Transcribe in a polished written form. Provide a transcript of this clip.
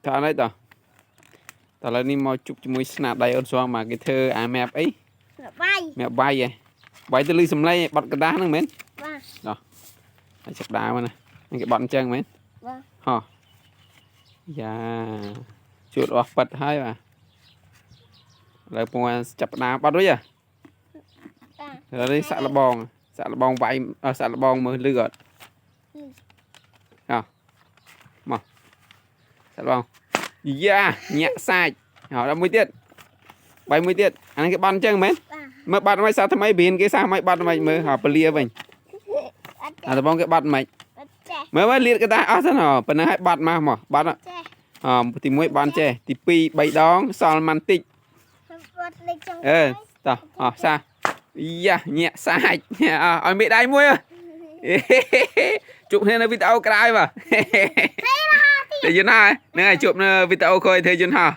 ថាអីតោះតឥឡូវនេះមកជប់ជាមួយស្នាដៃអូនស្វងមកគេធ្វើអា map អី បាយ map បាយហ៎បាយទៅលឺសំឡេងបត់กระដាស់ហ្នឹងមែន បាទ ហើយចាប់ដើមណាហ្នឹងគេបត់អញ្ចឹងមែន បាទ ហោះយ៉ាជួតអស់ប៉ិតហើយបាទឥឡូវពងចាប់ដើមបត់រួចហ៎ បាទ ឥឡូវនេះសាក់លបងសាក់លបងវាយអ่ะសាក់លបងមើលលឺអត់អោះមកសាក់លបងយ៉ាញាក់សាច់ហោដល់មួយទៀតបាយមួយទៀតអាហ្នឹងគេបត់អញ្ចឹងមែន បាទ មើលបាត់មិនសាថ្មីព្រៀនគេសាមិនបាត់មិនមើលហោពលាវិញ អត់ អាដបងគេបាត់មិន អត់ចេះ មើលមើលលៀតកដាស់អស់សិនហ៎ប៉ុណ្ណឹងឲ្យបាត់មកមកបាត់ ចេះ អទី1បានចេះទី2 3ដងសល់ម៉ាន់តិច វត្តលេខចុង អឺតោះអស់សាយ៉ាញាក់សាច់អស់ឲ្យមេដៃមួយជួបគ្នានៅវីដេអូក្រោយបាទ ទៅយន្តហោះហ្នឹងហើយជួបនៅវីដេអូក្រោយធ្វើយន្តហោះ។